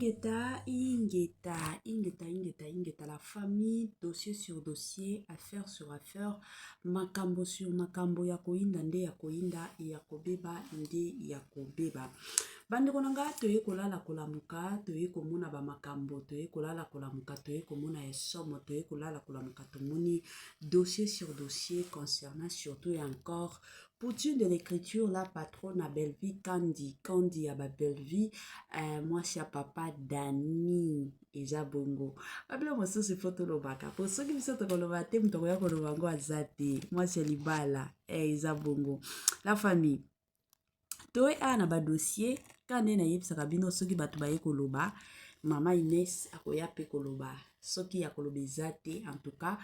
Ingeta, ingeta, ingeta, ingeta, ingeta, la famille, dossier sur dossier, affaire sur affaire, makambo sur makambo, ya koyinda nde ya koyinda, ya kobeba nde ya kobeba. Bandeko na nga, toye kolala kolamuka, toye komona bamakambo, toye kolala kolamuka, toye komona ya somo, toye kolala kolamuka, tomoni dossier sur dossier concernant surtout et encore Poutine de l'écriture, la patronne à Bellevie Kandi, Kandi ya ba Bellevie, mwasi ya papa Dani. Eza bongo, babilo mosusu ifo tolobaka, po soki biso tokoloba te, moto akoya koloba yango aza te. Mwasi ya libala, eza bongo, la famille. Toye awa na badossier ka nde nayebisaka bino, soki bato baye koloba, mama Ines akoya mpe koloba. Soki ya koloba eza te, en tout cas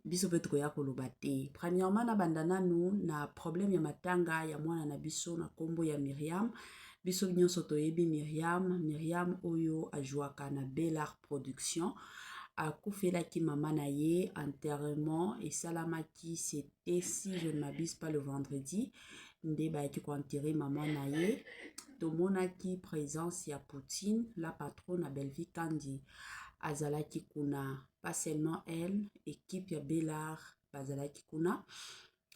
biso mpe tokoya koloba te. Premièrement, nabanda nanu na problème ya matanga ya mwana na biso na nkombo ya Miriam. Biso nyonso toyebi Miriam. Miriam oyo azwaka na Bellar Production, akufelaki mama na ye. Enterrement esalamaki, c'était, si je ne m'abuse pas, le vendredi nde bayaki koenterrer mama na ye. Tomonaki présence ya Poutine, la patronne na Bellevie Kandi, azalaki kuna. Pas seulement elle, équipe ya Bellar bazalaki kuna.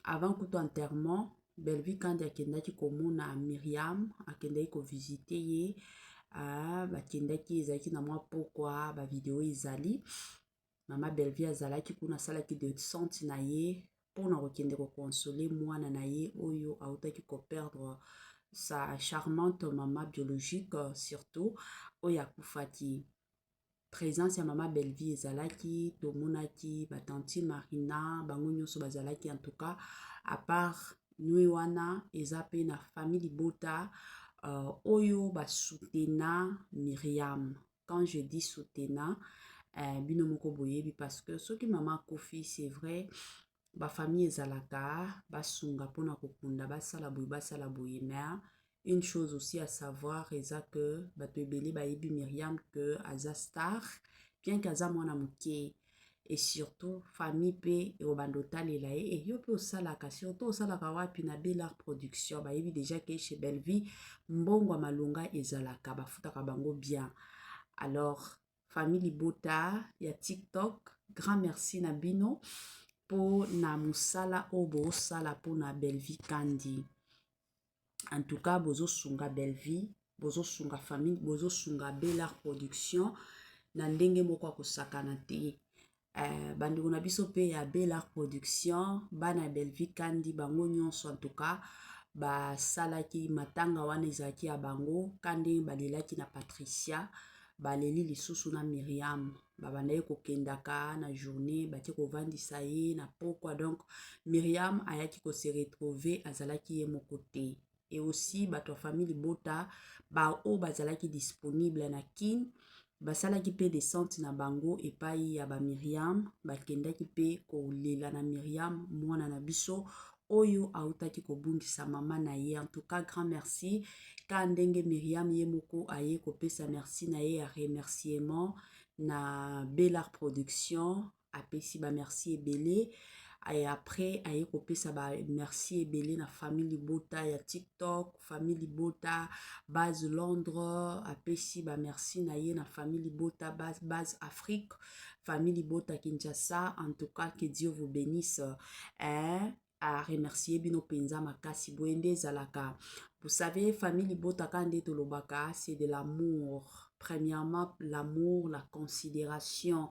Avant kutu enterrement, Bellevie Kandi akendaki komona Miriam, akendaki kovisiter ye. Bakendaki, ezalaki na mwa pokwa, bavideo ezali. Mama Bellevie azalaki kuna, asalaki descente na ye mpona kokende koconsoler mwana na ye oyo autaki koperdre sa charmante mama biologique, surtout oyo akufaki. Présence ya mama Bellevie ezalaki, tomonaki batantine Marina, bango nyonso bazalaki. En tout cas, à part nuit wana, eza mpe na famille libota oyo basoutenir Miriam. Quand je dis soutenir, bino moko boyebi, parce que soki mama akufi, c'est vrai, bafamille ezalaka basunga mpona kokunda, basala boye, basala boye. Mais une chose aussi à savoir eza que bato ebele bayebi Miriam que aza star, bien que aza mwana moke. Et surtout famille mpe ekobanda otalela ye: e yo mpe osalaka, surtout osalaka wapi? Na Bellar Production. Bayebi déjà que chez Bellevie mbongo ya malonga ezalaka, bafutaka bango bien. Alors famille libota ya TikTok, grand merci na bino mpo na mosala oyo bozosala mpona Bellevie Kandi. En tout cas, bozosunga Bellevie, bozosunga famille, bozosunga Bellar Production na ndenge moko ya kosakana te. Bandeko na biso mpe ya Bellar Production, bana ya Bellevie Kandi, bango nyonso en tout cas basalaki matanga wana, ezalaki ya bango. Ka ndenge balelaki na Patricia, baleli lisusu na Miriam. Babandaki kokendaka na journée, batie kovandisa ye na pokwa. Donc Miriam ayaki kose retrouver, azalaki ye moko te. Et aussi bato ya famille libota baoyo bazalaki disponible na Kine basalaki mpe descente na bango epai ya bamiriam. Bakendaki mpe kolela na Miriam, mwana na biso oyo autaki kobungisa mama na ye. En tout cas, grand merci. Ka ndenge Miriam ye moko aye kopesa merci na ye ya remerciement na Bellar Production, apesi bamerci ebele. Et après aye kopesa bamerci ebele na famille libota ya TikTok, famille libota base Londres, apesi bamerci na ye na famille libota base Afrique, famille libota Kinshasa. En tout cas, que Dieu vous bénisse, hein? Aremercier bino mpenza makasi. Boye nde ezalaka. Vous savez, famille libota, kaka nde tolobaka, c'est de l'amour. Premièrement l'amour, la considération,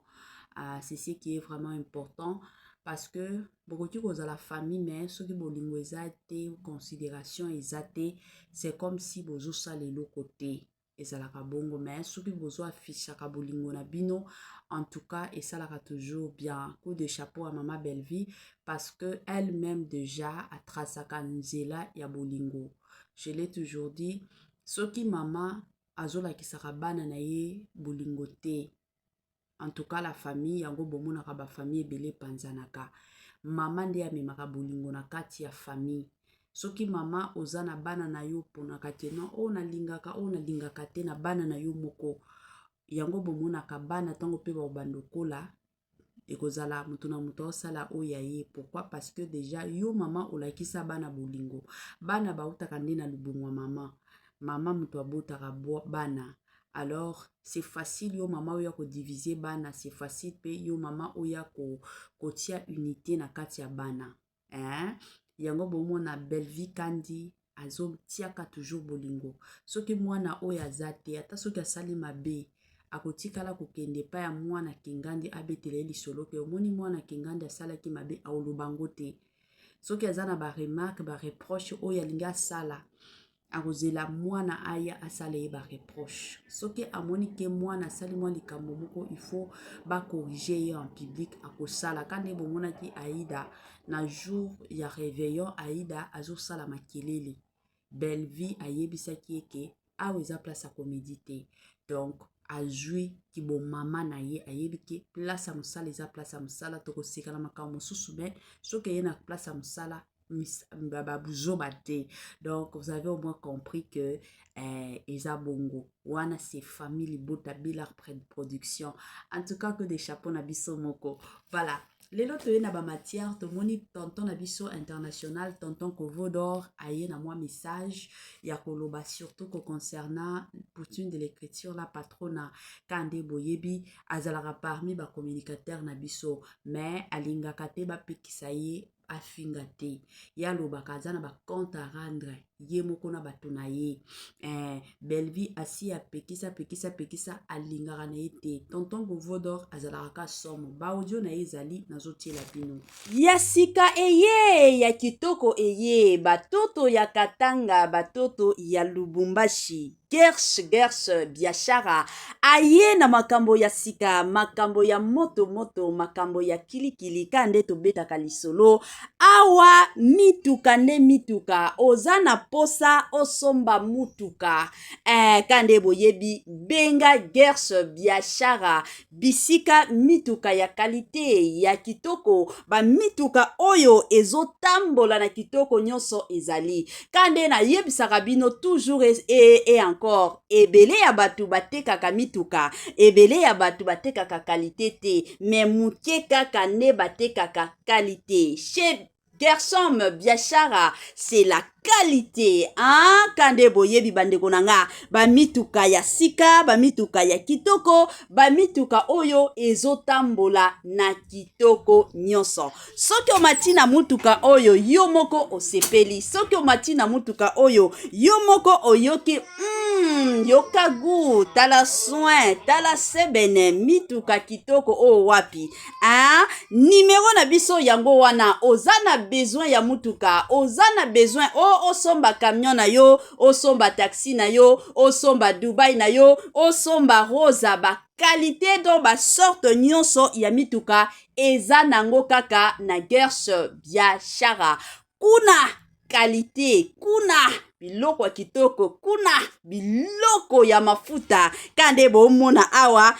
c'est ce qui est vraiment important, parce que bokoki kozala famille, mais soki bolingo eza te, considération eza te, c'est comme si bozosala eloko te. Ezalaka bongo. Mais soki bozoaffichaka bolingo na bino, en tout cas esalaka toujours bien. Coup de chapeau à mama Bellevie, parce que elle-même déjà atraçaka nzela ya bolingo. Je l'ai toujours dit, soki mama azolakisaka bana na ye bolingo te, en tout cas la famille yango, bomonaka bafamille ebele epanzanaka. Mama nde amemaka bolingo na kati ya famille. Soki mama oza na bana na yo, oponaka te: non, oyo nalingaka, oyo nalingaka te. Na bana na yo moko yango, bomonaka bana ntango mpe bakobanda okola, ekozala moto na moto aosala oyo ya ye. Pourquoi? Parce que déjà yo mama olakisa bana bolingo. Bana bautaka nde na lubongo ya mama. Mama moto abotaka bana. Alors c'est facile yo mama oya kodivise bana, c'est facile mpe yo mama oya kotia unité na kati ya bana, hein? Yango bomona Bellevue Kandi azotiaka toujours bolingo. Soki mwana oyo aza te, ata soki asali mabe, akotikala kokende epai ya mwana Kingandi abetela ye lisolo ke omoni mwana Kingandi asalaki mabe, aoloba ngo te. Soki aza na baremarque, bareproche oyo alingi asala, akozela mwana aya asala ye bareproche. Soki amoni ke mwana asali mwa likambo moko, il faut bacorriger ye en public, akosala. Ka nde bomonaki Aida na jour ya réveillon, Aida azosala makelele, Bellevue ayebisaki ye ke awa eza place ya comédie te. Donc azwi kibomama na ye, ayebi ke place ya mosala eza place ya mosala, tokoseka na makambo mosusu, mais soki eye na place ya mosala, babuzoba te. Donc vous avez au moins compris que eza bongo wana, c'est famille libota, Bilar Production. En tout cas, que des chapeaux na biso moko. Voilà, lelo toye na bamatière. Tomoni tonton na biso international, tonton Kovodor, aye na mwa message ya koloba, surtout ko concernant Poutine de l'écriture, la patrona. Ka nde boyebi, azalaka parmi bacommunicateur na biso, mais alingaka te bapekisa ye afinga te. Ye alobaka aza na bacompte à rendre ye moko na bato na ye. Bellevue asi apekisa, apekisa, apekisa, alingaka na ye te. Tonton Govodor azalaka ka somo. Baaudio na ye ezali, nazotiela bino. Ya sika eye, ya kitoko eye, batoto ya Katanga, batoto ya Lubumbashi, Gers Gers Biashara aye na makambo ya sika, makambo ya moto moto, makambo ya kilikili. Ka nde tobetaka lisolo awa, mituka nde mituka. Oza na posa osomba mutuka, ka nde boyebi, benga Gers Biashara, bisika mituka ya qualité, ya kitoko, bamituka oyo ezotambola na kitoko nyonso ezali. Ka nde nayebisaka bino toujours et encore, ebele ya bato batekaka mituka, ebele ya bato batekaka qualité te, mais moke kaka nde batekaka qualité. Chez Gersom Biashara, c'est la qualité, hein? Kande boyebi, bandeko na nga, bamituka ya sika, bamituka ya kitoko, bamituka oyo ezotambola na kitoko nyonso. Soki omati na mutuka oyo, yo moko osepeli. Soki omati na mutuka oyo, yo moko oyoki yoka gu, tala soin, tala sebene, mituka kitoko oyo wapi, hein? Nimero na biso yango wana. Oza na besoin ya mutuka, oza na besoin o osomba camion na yo, osomba taxi na yo, osomba Dubai na yo, osomba Rosa, baqualité, donc basorte nyonso ya mituka eza nango kaka na Gers Biashara. Kuna qualité, kuna biloko ya kitoko, kuna biloko ya mafuta. Ka nde bomona awa,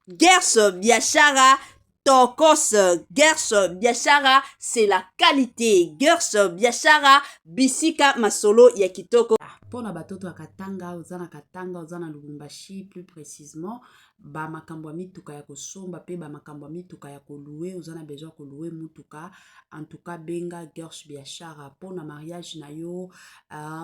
Gers Biashara tokos. Gers Biashara, c'est la qualité. Gers Biashara, bisika masolo ya kitoko. Mpona batoto ya Katanga, oza na Katanga, oza na Lubumbashi plus précisement, bamakambo ya mituka ya kosomba mpe bamakambo ya mituka ya kolouer, oza na besoin ya kolouer mutuka, en tout cas benga Gers Biashara mpona mariage na yo,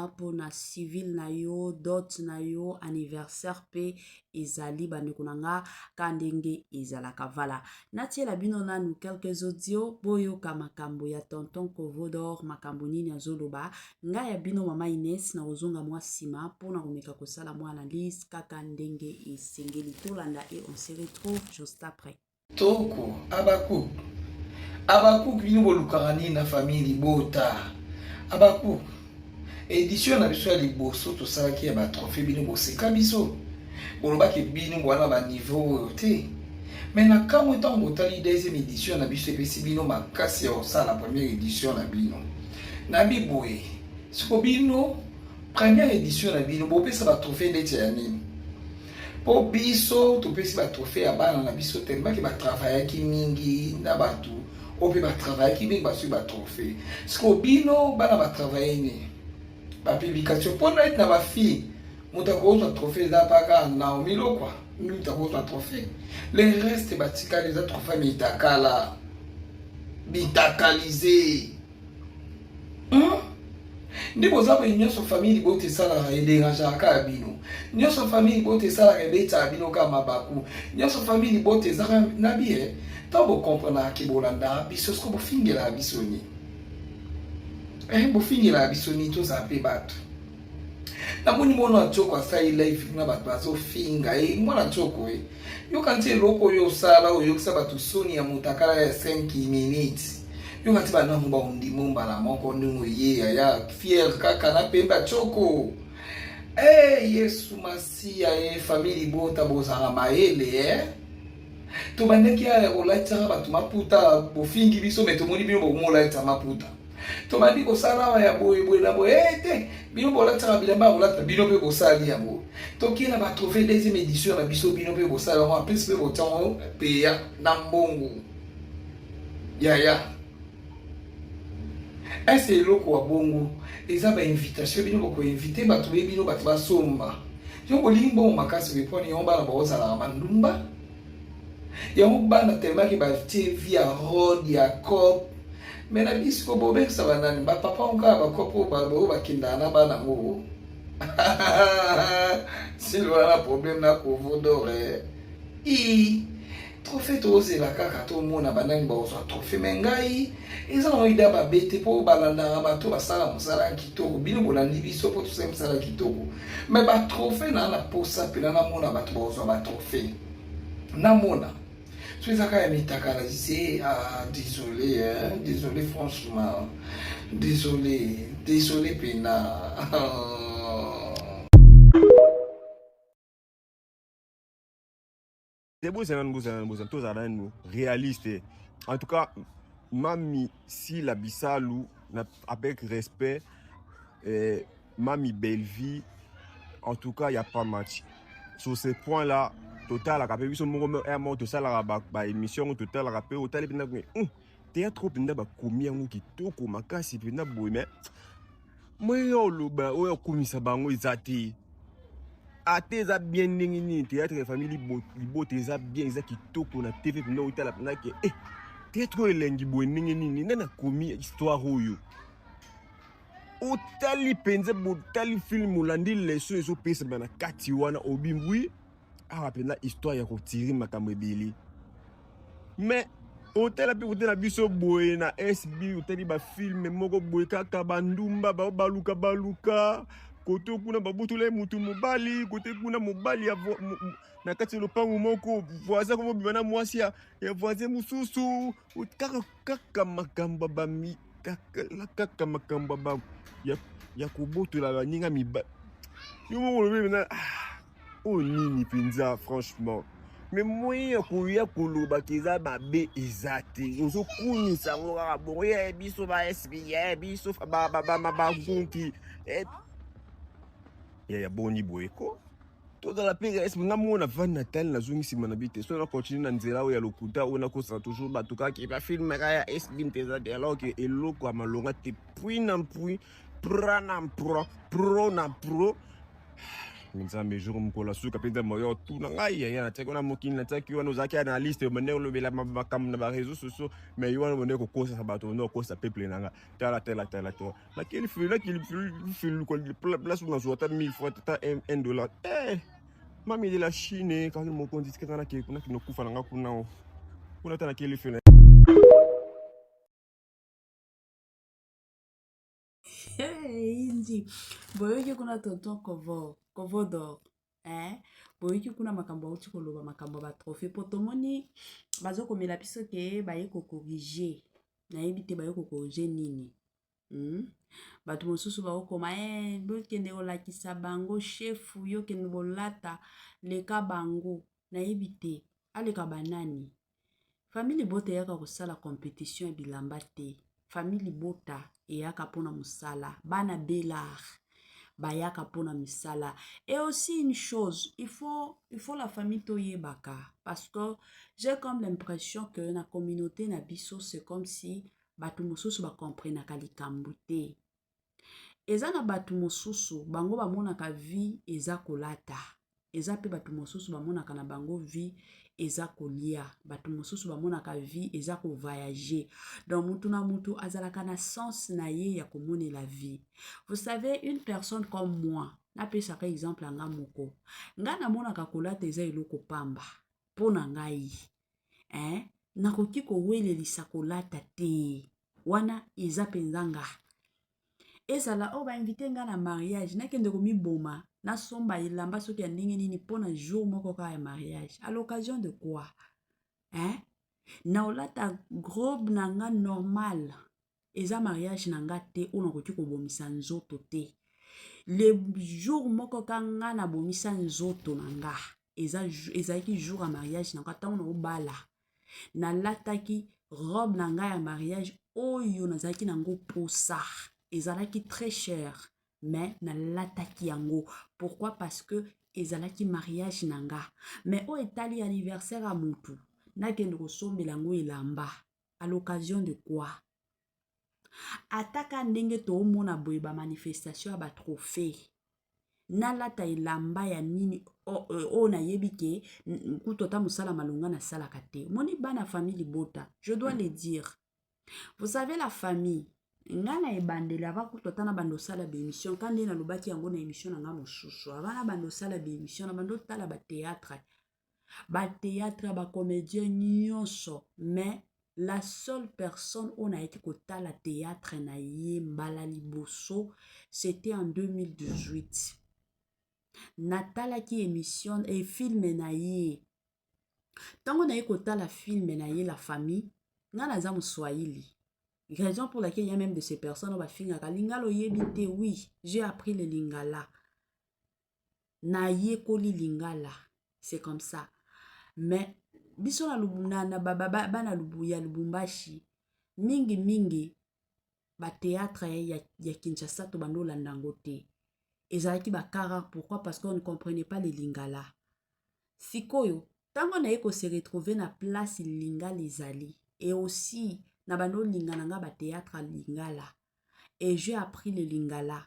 mpona civil na yo, dot na yo, anniversaire mpe ezali. Bandeko na nga, ka ndenge ezalaka. Voilà, natiela bino nanu quelques audio, boyoka makambo ya tonton Kovodor, makambo nini azoloba. Ngai ya bino mama Ines, na kozonga mwa nsima mpona komeka kosala mwa analyse kaka ndenge esengeli. Tolanda et on se retrouve juste après. Toko Abakuk, Abakuk, bino bolukaka nini na famille libota? Abakuk, édition na biso ya liboso tosalaki ya batrophée, bino boseka biso, bolobaki bino bwana baniveau oyo te. Mais na kamwe, ntango botali deuxième édition na biso, epesi bino makasi ya kosala première édition na bino. Nabi boye, siko bino première édition na bino bopesa batrophée ndeti ya nini? Mpo biso topesi batrophée ya bana na biso tellement batravaillaki mingi, na bato oyo mpe batravaillaki mingi bazwi batrophée. Siko bino bana batravaille nini? Bapublication mpona ete na bafille, moto akozwa trophée eza mpaka Naomi Lokwa, moto akozwa trophée. Le reste batikali eza trophée mitakala, mitakalise. Nde boza boye nyonso famille libota esalaka ederangeaka kaka bino. Nyonso famille libota esalaka ebetaka bino kaka mabaku. Nyonso famille libota ezaka na biye. Ntango bokomprenaka ke bolandaka biso siko bofingelaka biso nini? Eh, bofingelaka biso nini? Tozala mpe bato. Namoni mwana Ntsoko asali live kuna bato bazofinga ye. Mwana Ntsoko ye, yoka nti eloko oyo osala oyokisa bato soni ya motakala ya 5 minutes. Yoka nti banango baondimo mbala moko ndenge oye yaya fier kaka na pemba Ntsoko. Eh, Yesu Masiya ye, famille libota bozala mayele eh. Tobandaki ya kolatisaka bato maputa, bofingi biso me tomoni bino bokomolatisa maputa. Tobandi kosala awa ya boye boye na boye eh, te bino bolatisaka bilamba ya kolata bino mpe bosali yango. Tokei na batrophée deuxième édition na biso bino mpe bosali yango, en plus mpe botia yango peya na mbongo yaya. Ese eloko ya bongo eza ba invitation bino bokoinvite bato be bino bato basomba yo bolingi mbongo makasi boye mpona yango bana baozalaka bandumba yango bana telemaki batie vie ya rode ya cop me na biso bobengisa banani bapapa ngo kaka bakopo oyo bakendaka na bana ngo silva na problème na kovo dore i trophée tozela kaka tomona banani bakozwa trophée me ngai eza nango ida mabe te mpo balandaka bato basala mosala ya kitoko bino bolandi biso mpo tosali mosala ya kitoko me batrophée naa na posa mpena namona bato bakozwa batrophée namona so eza kaka ya mitakala jise ah, désolé hein? Désolé franchement désolé désolé mpena. Te bozala nanu bozala nanu bozala tozala nanu réaliste. En tout cas, Mami Sila Bisalu na, avec respect eh, Mami Bellevie, en tout cas, il n'y a pas match. Sur ce point-là, totalaka mpe biso moko eh, moko tosalaka baémission totalaka mpe otali mpenza théâtre oyo mpenza bakomi yango kitoko makasi mpenza boye mais moyen oloba oyo akumisa bango eza te ata eza bien ndenge nini théâtre ya famille libota eza bien eza kitoko na tv mpenza otala mpenza ke eh, théâtre oyo elengi boye ndenge nini nani akomi histoire oyo otali mpenza botali film olandi leson ezopesama na kati wana obimbwi awa mpenza histoire ya kotire makambo ebele mais otala mpe kote na biso boye na SB otali bafilme moko boye kaka bandumba baluka baluka kote kuna babotoli mutu mobali kote kuna mobali ya na kati ya lopango moko voisin komobima na mwasi ya voisin mosusu kaka kaka makambo bami kaka makambo ba ya kobotola baninga mibali yo moko olobi mpenza oyo nini mpenza franchement mais moyen ya koya koloba ke eza mabe eza te ozokumisa yango kaka bongo ye biso ba sb ye biso bagunki ya boni boye ko tozala mpe respect nga moko navandi na tali nazongi nsima na bi te so na continue na nzela oyo ya lokuta oyo nakosaka toujours bato kaka bafilme kaka ya sb nte eza te alors ke eloko ya malonga te pui na pui pra na pro pro na pro nzambe jour mokolo asuka mpenza moyo otuna ngai yaya natiaki wana mokili natiaki wana ozalaki analyste obande olobela makambo na bareseau sociaux mais yo wana obande kokosasa bato obande kokosa peuple na nga tala tala tala tala nakeli fili nakeli fili place nazwa ata 1000 francs ata 1 dollar eh mami de la Chine kani mokonzi tika nga nakende okufa na nga kuna kuna ata nakeli fili. Hey, Indy boyoki kuna tonton kovo kovodor eh? Boyoki kuna makambo auti koloba makambo ya batrophée mpo tomoni bazokomela biso ke baye kokorige nayebi te baye kokorige nini Bato mosusu bakokoma eh, bokende kolakisa bango shefu yo kende bolata leka bango nayebi te aleka banani. Famille libota eyaka kosala competition ya bilamba te. Famille libota eyaka mpona mosala. Bana belar bayaka mpona misala. Et aussi une chose, il faut la famille toyebaka parce que j'ai comme l'impression que na communauté na biso c'est comme si bato mosusu bakomprenaka likambo te. Eza na bato mosusu bango bamonaka vie eza kolata. Eza pe batu mosusu bamonaka na bango vie eza kolia, batu mosusu bamonaka vie eza ko voyager. Donc mutu na mutu azalaka na sens na ye ya komonela vie. Vous savez une personne comme moi, napesaka exemple ya nga moko. Nga namonaka kolata eza eloko pamba mpo na ngai. Hein? Nakoki kowelelisa kolata te. Wana eza mpenza nga. Ezala oyo ba invite nga na mariage, nakende komiboma, nasomba elamba soki ya ndenge nini mpo na jour moko kaka ya mariage. À l'occasion de quoi? Hein? Naolata robe na nga normal. Eza mariage na nga te oyo nakoki kobomisa nzoto te. Le jour moko ka nga nabomisa nzoto na nga, eza ezalaki jour ya mariage na nga ntango naobala. Nalataki robe na nga ya mariage oyo nazalaki nango posa. Ezalaki très cher, mais nalataki yango. Pourquoi? Parce que ezalaki mariage na nga. Mais oyo etali anniversaire ya mutu, nakende kosombela yango elamba. À l'occasion de quoi? Ata ka ndenge toomona boye ba manifestation ya ba trophée, nalata elamba ya nini oyo nayebi ke kutu ata mosala malonga nasalaka te. Omoni bana famille libota, je dois le dire. Vous savez la famille, nga na ebandeli avant kutu ata na banda osala ba émission, ka nde nalobaki yango na émission na nga mosusu, avant na banda osala ba émission, na banda otala ba théâtre, ba théâtre ya ba comédien nyonso, mais la seule personne oyo nayaki kotala théâtre na ye mbala liboso, c'était en 2018. Natalaki émission et film na ye. Ntango naye kotala film na ye la famille, nga naza moswahili. Raison pour laquelle il y a même de ces personnes oyo bafingaka lingala oyebi te. Oui, j'ai appris le lingala. Nayekoli lingala, c'est comme ça. Mais biso na, na, na ba, ba, ba, bana lubu, ya Lubumbashi mingi mingi ba théâtre ya, ya Kinshasa to bando olanda yango te. Ezalaki ba cas rare. Pourquoi? Parce qu'on ne comprenait pas le lingala. Sikoyo ntango naye ko se retrouver na place lingala ezali, et aussi na bando olinga na nga ba théâtre ya lingala, et j'ai appris le lingala.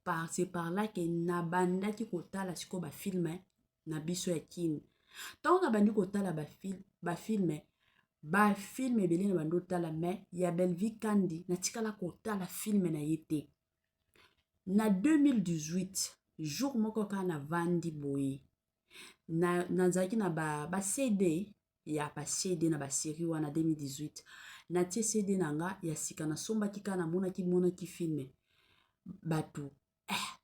Par c'est par là que nabandaki kotala sikoyo ba film na biso ya Kin. Ntango nabandi kotala ba film, ba film ebele na bandi otala, mais ya Bellevue Kandi natikala kotala film na ye te. Na 2018 jour moko kaka navandi boye, nazalaki na ba CD ya ba CD na ba série wana 2018, natie CD na nga ya sika nasombaki kaka, namonaki monaki film bato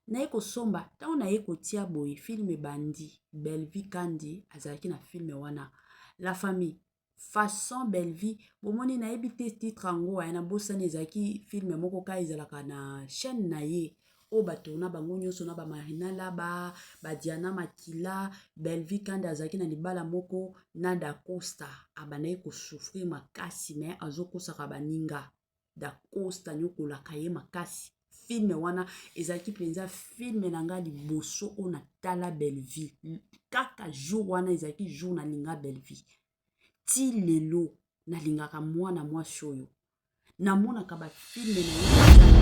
naye kosomba. Ntango naye kotia boye film ebandi, Bellevue Kandi azalaki na film wana la famille. Façon Bellevue bomoni, nayebi te titre yango aya nabosani, ezalaki film moko ka ezalaka na chaîne na ye oyo batourna bango nyonso na bamarina laba, badiana makila. Bellevue Kandi azalaki na libala moko na Dacosta, abandaki kosouffrir makasi, mais azokosaka baninga. Dacosta nyokolaka ye makasi. Film wana ezalaki mpenza film na nga liboso oyo natala Bellevue. Kaka jour wana ezalaki jour nalinga Bellevue. Ti lelo nalingaka mwana mwasi oyo. Namonaka ba film na ye.